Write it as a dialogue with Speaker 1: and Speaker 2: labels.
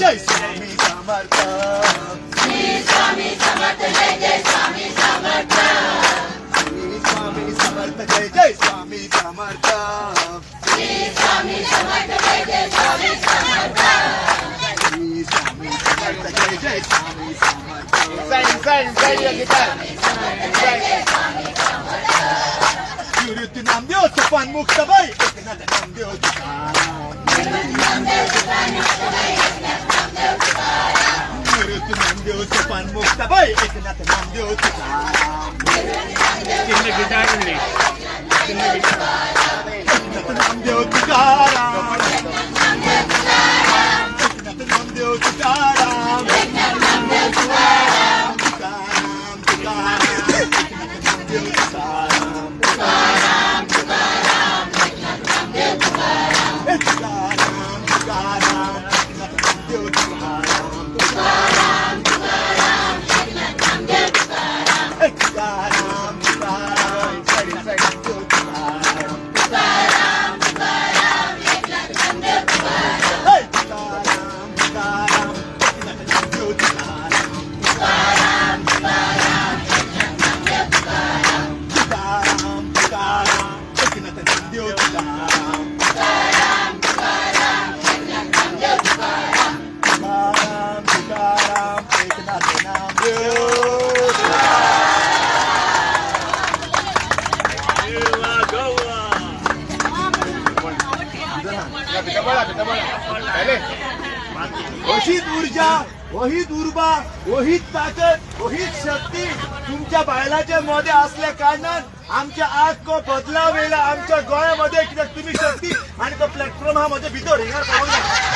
Speaker 1: Jai Swami Samarth.
Speaker 2: Shri Swami Samarth Jai Jai Swami Samarth.
Speaker 1: Shri Swami Samarth Jai Jai Swami Samarth.
Speaker 2: Shri Swami Samarth Jai Jai Swami Samarth.
Speaker 1: Shri Swami Samarth Jai Jai Swami Samarth.
Speaker 3: Inside, inside, inside your guitar.
Speaker 2: जय जय स्वामी समर्थ.
Speaker 1: निवृत्ती नामदेव सोपान मुक्ताबाई एकनाथ नामदेव तुकाराम.
Speaker 2: नामदेव तुकाराम एकनाथ नामदेव तुकाराम.
Speaker 1: निवृत्ती नामदेव सोपान Muktabai Eknath Namdev Tukaram.
Speaker 3: In the guitar only. In the guitar.
Speaker 1: Eknath Namdev Tukaram. Eknath Namdev Tukaram.
Speaker 2: Eknath Namdev Tukaram.
Speaker 1: Tukaram Tukaram Eknath Namdev Tukaram.
Speaker 2: Tukaram Tukaram Eknath Namdev Tukaram.
Speaker 1: Tukaram Tukaram Eknath Namdev Tukaram.
Speaker 2: Tukaram Tukaram Eknath Namdev Tukaram.
Speaker 1: Tukaram Tukaram Eknath Namdev Tukaram.
Speaker 2: Tukaram Tukaram Eknath Namdev Tukaram.
Speaker 1: Tukaram Tukaram Eknath Namdev Tukaram.
Speaker 2: Tukaram Tukaram Eknath Namdev Tukaram.
Speaker 1: Tukaram Tukaram Eknath Namdev Tukaram.
Speaker 2: Tukaram Tukaram Eknath Namdev Tukaram.
Speaker 1: Tukaram Tukaram Eknath Namdev.
Speaker 3: Goa, Goa. पहिले
Speaker 1: अशीच ऊर्जा, वहीच उर्बा, वहीच ताकद, वहीच शक्ती तुमच्या बायलाच्या मध्ये असल्या कारणान आमच्या आज तो बदलाव येयला आमच्या गोंयामध्ये, कित्याक तुमी शक्ती आणि तो प्लॅटफॉर्म हा म्हज्या भितर हिंगा पळोवंक जाय.